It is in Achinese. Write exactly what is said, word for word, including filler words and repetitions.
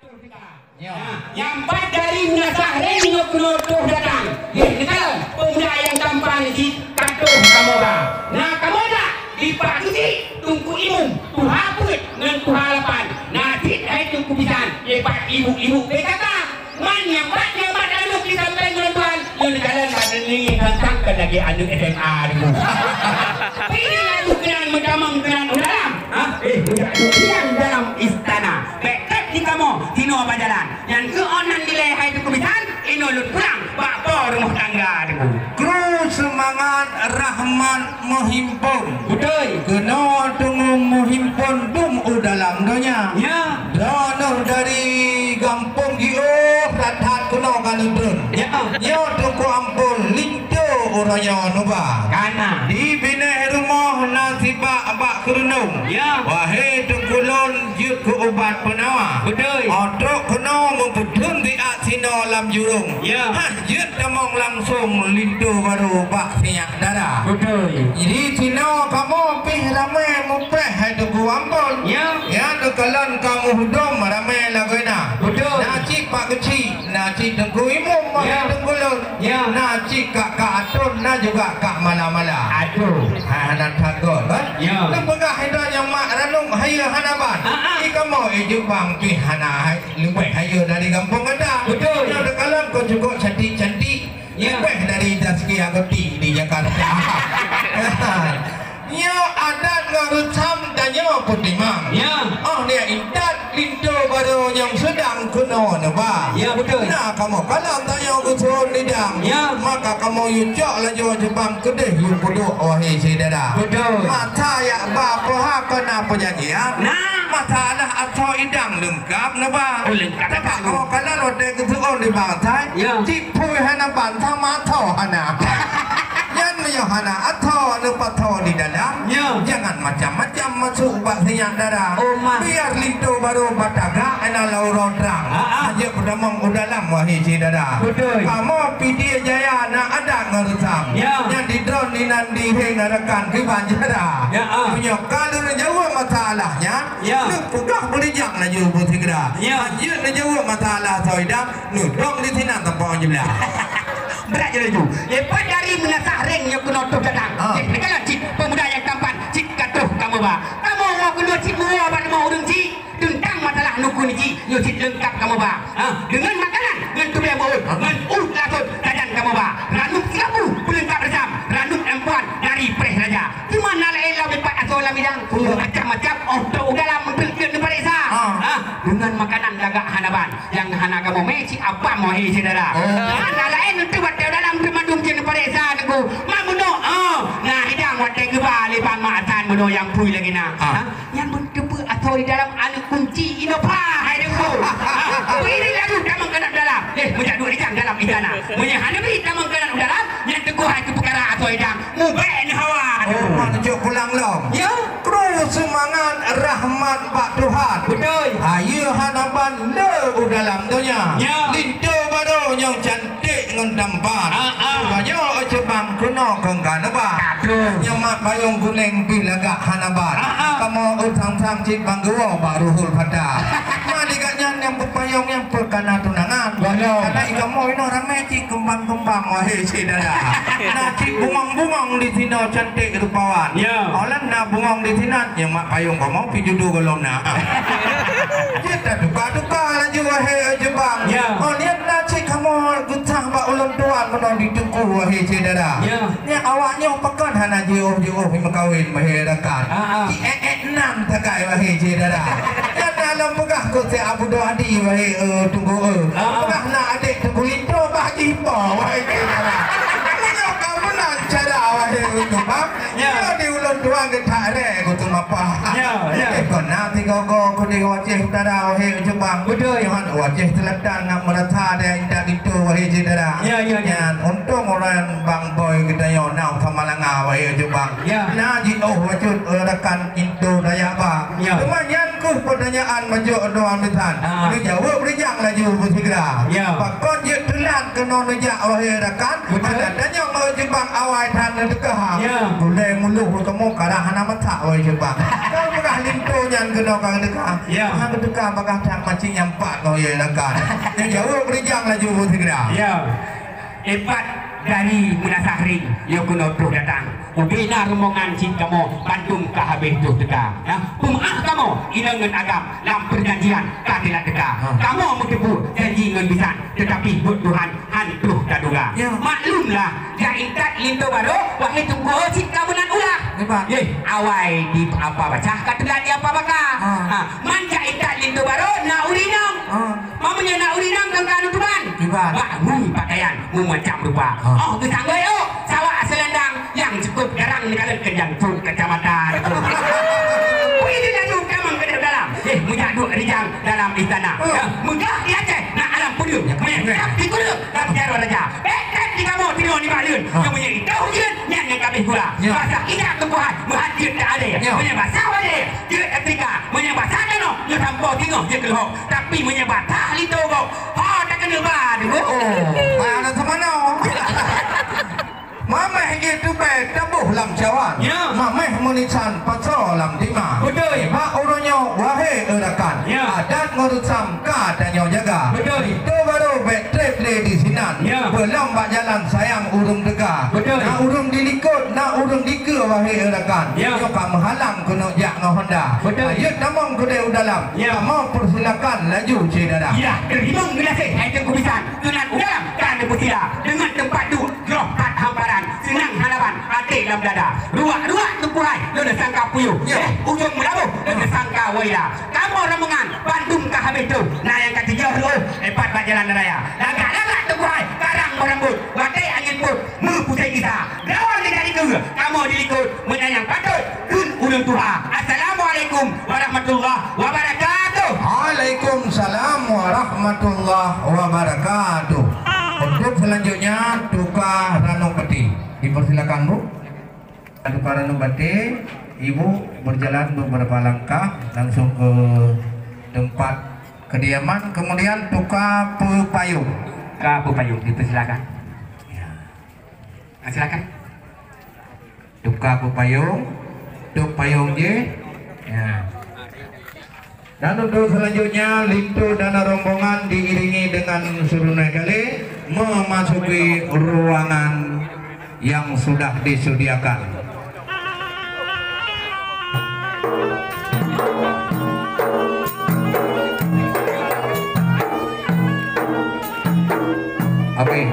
Nyoe. Nyang pat dari meunasah reng nyoe keunoe troh datang. Nyoe, neukalon, pemuda nyang tampan jih ka troh kamoe ba. Na kamoe dak dipak keuchik Teungku Imum, tuha peuet ngon tuha lapan. Na cit hai Teungku Bisan, dipat ibu-ibu P K K. Man nyang pat, nyang pat anu disampéng ulôn tuan, nyoe neukalon bak nyoe tantang keu lagèe aneuk S M A dulu. Pilih lagu keunan meutamong keunan u dalam. Ha? Eh, budak dukian dalam istana. Bèk trép di kamoe, sinoe bak jalan. Nyan keuh 'oh nan dilèe hai Teungku Bisan, inoe lôn pulang bak po rumoh tangga Teungku. Kru seumangat rahmat meuhimpon. Beutôi. Keunoe teungoh meuhimpon dum u dalam donya. Ya. Droeneuh dari gampông jiôh that-that keunoe ka lôn trôn. Ya. Nyoe Teungku Ampon, linto uroe nyoe neuba. Kana. Di binéh rumoh na sibak bak keureunoe. Ya. Wahé Teungku lôn, jeuet keu ubat peunawa. Beutôi. 'Oh trok keunoe meupeudeueng siat sinoe lam jurông. Ya. Hah jeuet tamong langsông linto barô bak sinyak dara. Beutôi. Jadi sinoe kamoe pih ramé mupreh hai Teungku Ampon. Ya. Ya, neukalon kamoe hudom ramé lagoena. Beutôi. Na cit Pak Keuchik, na cit Teungku Imum, wahé Teungku lôn. Ya. Na cit kak-kak Atôn, na juga kak Mala-mala. Aduh. Ha, hana that göt, kan? Ya. Neupeugah hidang nyang mak ranub hayeue hana ban. Ha, ha. Di kamoe i Jeubang pih hana hai, leubeh hayeue dari gampông gata. Beutôi. Nyoe teukalon kon cukôp cantik-cantik, ya, leubeh dari Zaskia Gotik di Jakarta. Nyoe adat ngon reusam tanyoe peutimang. Ya. 'Oh niat intat linto barô nyang seudang keunoe neuba. Ya, beutôi. Na kamoe kalon tanyoe geuthon idang. Ya. Maka kamoe yue cok laju Jeubang keudeh yue peuduek, wahé syedara. Beutôi. Masa jak ba poh ha keu na peujanjian. Na. Masalah asoe idang leungkap neuba. Oh, leungkap. Tapi kamoe kalon watèe geuthon di bansa. Ya. Cit phui hana ban sama asoe hana. Nyan meunyoe hana asoe neupasoe di dalam, ya, jangan macam-macam masuk bak sinyak dara. Oh, ma. Biar linto barô bak tagak, hana lam uroe trang. Ha, ha. Hanjeuet peutamong u dalam, wahé syedara. Beutôi. Kamoe Pidie Jaya na adat ngon reusam. Ya. Nyan di droen inan di heng rakan kiban jara. Ya, ha. Meunyoe ka lôn jaweueb masalah nyan, ya, neupeugah beurijang laju beusigra. Ya. Hanjeuet neujaweueb masalah asoe idang, neudong di sinan tampông jeublah. Brat jih laju. Lepas dari meunasah reng nyoe keunoe troh datang. Ah. Cit, neukalon cit, pemuda nyang tampan, cit ka troh kamoe ba. Kamoe woe keunoe cit meuwoe bak rumoh ureueng cit. Teuntang masalah nukun cit, nyoe cit leungkap kamoe ba. Ha, deungon makanan, ngon tubèe beuet, ngon ueh lasot, sajan kamoe ba. Ranub silabu, peulengkap reusam, ranub empuan dari preh raja. Teuma na laén lam lipat asoe lam idang, macam-macam, 'oh trok u dalam meuteuk jeuet neupareksa. Ah. Ha, deungon makanan lagak hana ban. Nyang hana kamoe mè cit apam, wahé syedara. Oh. Hana laén neuteuh watèe dalam teuh mandum cit neupareksa Teungku. Mak bunoe, oh, na idang watèe geuba lé Bang Mak Hasan bunoe nyang phui lagèe na. Ah. Ha? Nyan beuteupeue asoe di dalam aneuk kunci Innova, hai Teungku. Ha? Bri laju tamong keunan dalam. Eh, meujak duek rijang dalam istana. Meunyoe hana bri tamong keunan dalam, nyan Teungku hai keu peukara asoe idang. Mubèk neuh hawa. Oh, mak neujok pulang lom. Ya. Kru seumangat rahmat bak Tuhan. Beutôi. Hayeue hana ban le u dalam donya. Ya. Linto barô nyang cantik ngon tampan. Ah, ah. Banyak Jeubang keunoe kong ka neuba. Aduh. Nyang mak payong kunéng pih lagak hana ban. Ah, ah. Kamoe u sang-sang cit bang geuwoe bak Ruhul Fata. Ma di gobnyan nyang beupayong nyang peukana tunangan. Beutôi. Karena i kamoe inoe ramé cit keumbang-keumbang, wahé syedara. Na cit bungong-bungong di sinoe cantik rupawan. Ya. Óh lheueh na bungong di sinan, nyang mak payong kamoe pih judo gohlom na. Cit tatuka-tuka laju, wahé Jeubang. Ya. Óh lheueh na cit kamoe geusah bak ulôn tuan meunan di Teungku, wahé syedara. Ya. Nyan awak nyoe pakon hana jiôh-jiôh meukawen, wahé rakan. Ah, ah. Di ék-ék nan sagai, wahé syedara. Nyan na lôn peugah keu si Abu Doadi, wahé, eh, Teungku, eh. Ah, ah. Peugah na adék Teungku Linto bah jih po, wahé syedara. Nyoe ka meunan cara, wahé Teungku Bang. Ya. Nyoe di ulôn tuan geutak ré keu teumapa. Ya, ya. Eh, kon na sigoe-goe keu di Aceh Utara, wahé Teungku Bang. Beutôi. Yohan Aceh Selatan ngon meurasa daya intat linto, wahé syedara. Ya, ya, ya. Nyan untông ureueng Bang Boy geutanyoe na u Samalanga, wahé Teungku Bang. Ya. Na jiôh bacut, eh, rakan linto daya ba. Ya. Teuma nyan Keuh peutanyaan meujok doa meusan. Ah. Neujaweueb Rijang laju beusigra. Ya. Pakon jeuet teulat keunoe neujak wahé rakan? Betul. Adak tanyong meujeubang awai that neuteuka. Ya. Gulai muluh kamoe karah hana masak wahé jeubang. Kau peugah linto nyan keunoe ka neuteuka. Ya. Hana neuteuka bagah that macam nyampak kau ye rakan. Neujaweueb Rijang laju beusigra. Ya. Ipat dari Meunasah Ring, yo keunoe troh datang. Ubé na rombongan cit kamoe, bandum ka habéh troh teuka. Nah, peumeu'ah kamoe, inong ngon agam, lam peurjanjian ka teulat teuka. Ha. Kamoe meuteupeue janji ngon bisan, teutapi buet Tuhan han troh taduga. Ya. Maklumlah, jak intat linto barô, wahé teungku cit ka meunan ulah. Hebat. Yeh, awai di apa bacah ka teulat di apa baka. Ha. Ha, man jak intat linto barô, na ureueng inong. Ha. Meunyoe na ureueng inong ka neutuban, kiban, bak mui pakaian meumacam rupa. Ha. Oh, geusanggôi ôk, sawak seulandang nyang cukup garang neukalon keu jantung kacamata. Wih, di laju tamong keudeh dalam. Eh, meujak duek Rijang dalam istana. Ha. Ya, meugah di Aceh, na alam peudeueng. Ya, meunyoe ya. Di Kureung, lam jaroe raja. Bèk trép di kamoe tinoe nibak leuen. Ha. Nyang meunyoe itôh ujeuen, nyan nyang ka abéh gula. Ya. Basah ija tumbuhan, meuhat jeuet ta alé. Ya. Meunyoe basah walé, jeuet Afrika. Meunyoe basah tanoh, nyoe sampoe singoh jeuet keulohok. Tapi meunyoe basah linto gob, ho takeuneuk ba dulu. Oh, mana teumanoe? Mamèh jitubèe taboh lam cawan. Ya. Mamèh meunisan pasoe lam dima. Beutôi. Bak uroe nyoe, wahé e rakan, ya, adat ngon reusam ka tanyoe jaga. Beutôi. Linto barô bèk trép lé di sinan. Ya. Beulom bak jalan sayang ureueng teuka. Beutôi. Na ureueng di likot, na ureueng di keue, wahé e rakan. Ya. Nyoe ka meuhalang keuneuk jak ngon honda. Beutôi. Ayo tamong keudeh u dalam. Ya. Kamoe peusilakan laju syedara. Ya, teurimong geunaséh hai Teungku Bisan. Keunan u dalam ka neupeusila. Deungon teumpat duek jroh that hamparan. Seunang halaban até lam dada. Ruak-ruak Teungku hai lôn sangka puyôh. Ya. Eh, ujong meulaboh lôn sangka woyla. Kamoe rombongan bandum ka habéh troh. Na nyang ka tijôh reuôh, eh, pat bak jalan raya. Lagak-lagak Teungku hai karang meurambot. Watèe angén pôt meupuseng gisa. Dawang di dari keue, kamoe di likot, meunan nyang patôt kheun ulôn tuha. Assalamualaikum warahmatullahi wabarakatuh. Waalaikumsalam warahmatullahi wabarakatuh. Untuk selanjutnya, tuka ranub baté. Dipersilakan, Bu. Tuka ranub baté, Ibu berjalan beberapa langkah langsung ke tempat kediaman, kemudian tuka peupayong. Tuka peupayong, dipersilakan. Ya. Ah, silakan. Tuka peupayong, tuka payong jih. Ya. Dan untuk selanjutnya, linto dan rombongan diiringi dengan serunan kali memasuki ruangan yang sudah disediakan. Oke.